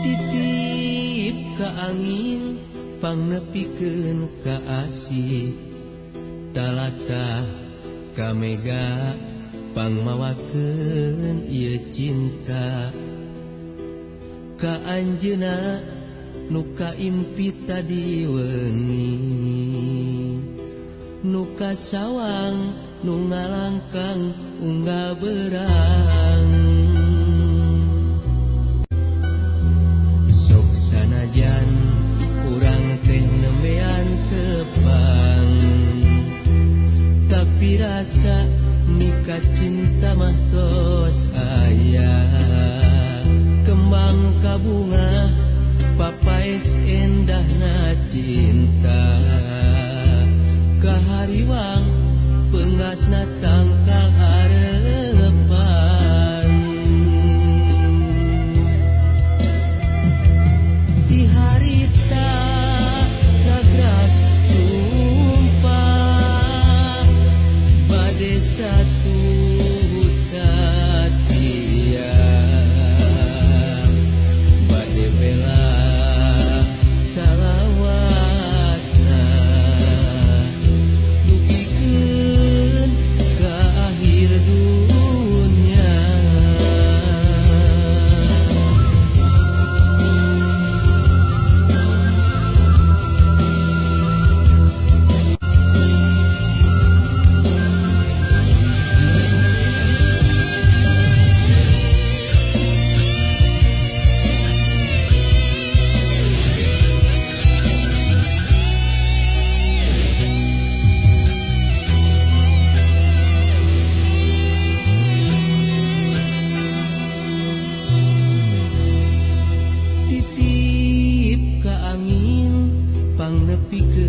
Titip ka angin pangnepikeun ka asih, talata ka mega pangmawakeun ieu cinta. Ka anjeunna nu kaimpi tadi wengi, nu kasawang nu ngalangkang unggal berang. Sok sanajan urang teh nembean tepang, tapi rasa mika cinta mah tos aya. Kembang kabunga papaes endahna cinta, kahariwang pengasna tangkal harepan. Di harita nagrak sumpah, bade satu satia, bade bela salawasna, dugikeun ka akhir dunya. Titip ka angin pangnepikeun